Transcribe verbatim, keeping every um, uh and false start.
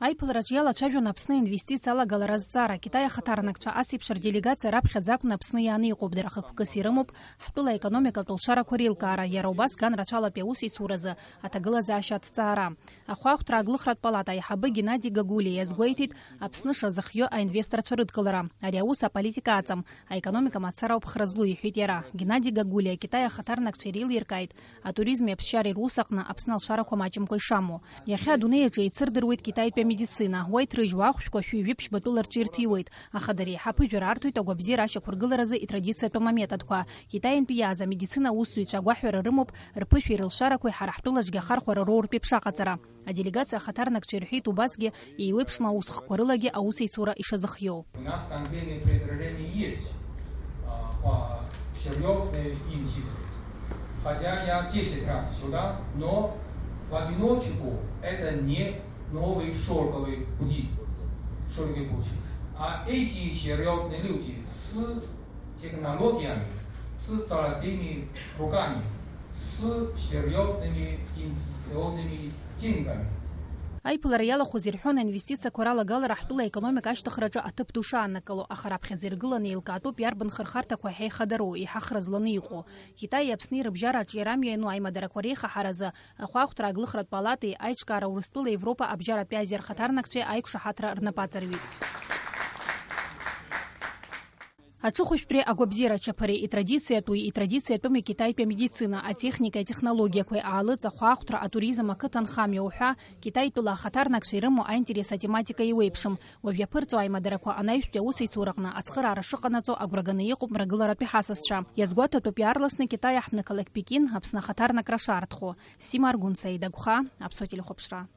Аиԥылараҿ иалацәажәон Аԥсны инвестициа алагалара азҵаара. Китай ахаҭарнакцәа ас еиԥш рделегациа раԥхьаӡа акәны Аԥсны иаанеикуп, дара хықәкыс ирымоуп ҳтәыла аекономикатә лшарақәа реилкаара, иара убас ган рацәалатәи аусеицуразы аҭагылазаашьа аҭҵаара. Ахәаахәҭра аглыхратә палата аиҳабы Геннади Гагулиа иазгәеиҭеит Аԥсны шазыхио аинвесторцәа рыдкылара. Ари аус аполитика аҵам, аекономика мацара ауп хра злоу, иҳәеит иара. Геннади Гагулиа Китай ахаҭарнакцәа иреилиркааит атуризми аԥсшьареи рус аҟны Аԥсны алшарақәа маҷымкәа ишамоу. Иахьа адунеи аҿы еицырдыруеит Китаитәи амедицина. Уа иҭрыжьуа ахәшәқәа шәи жәиԥшьбатәыла рҿы ирҭиуеит. Аха дара еиҳа ԥыжәара арҭоит агәабзиара ашьақәыргыларазы итрадициатәым аметодқәа. Китаиантәи иааз амедицина аусзуҩцәа агәаҳәара рымоуп рԥышәеи рылшарақәеи ҳара ҳтәылаҿгьы ахархәара роуртә еиԥш аҟаҵара. Аделегациа ахаҭарнакцәа ирҳәеит убасгьы еиуеиԥшым аусхқәа рылагьы аусеицура ишазыхиоу. У нас конкретные предложения есть, а, по серьёзной инициативе. Хотя я десять раз сюда, но в одиночку это не новый шёлковый пути, шёлковый путь. А эти серьёзные люди с технологиями, с золотыми руками, с серьёзными инвестиционными деньгами. Аиԥылара иалахәыз ирҳәон аинвестициақәа ралагалара ҳтәыла аекономика ашьҭыхраҿы аҭыԥ ду шааннакыло, аха раԥхьаӡа иргыланы еилкаатәуп иарбан хырхарҭақәа ҳәа ихадароу, еиҳа хра зланы иҟоу. Китаии Аԥсни рыбжьара аҿиарамҩа иану аимадарақәа реихаҳаразы, ахәаахәҭра аглыхратә палатеи аиҿкаара Урыстәыла Европа абжьаратәи Азиа рхаҭарнакцәеи аиқәшаҳаҭра рнапы аҵарҩит. Аҽыхәышәтәреи агәабзиара ачаԥареи, итрадициатәуи, итрадициатәыми Китаитәи амедицина, атехника, атехнологиақәеи, аалыҵ, ахәаахәҭра, атуризм, ақыҭанхамҩа уҳәа, Китаитәыла ахаҭарнакцәа ирымоу аинтерес атематика еиуеиԥшым. Уажә иаԥырҵо аимадараҟны анаҩстәи аусеицурахь аҵхыраара шыҟанаҵо агәра ганы иҟоуп мрагыларатәи ҳасасцәа. Иазгәаҭатәуп иаарласны Китаи аҳҭнықалақь Пекин Аԥсны ахаҭарнакра шаарҭаху. Сима Аргәынса, Ида Гәха, Аԥсуа телехәаԥшра.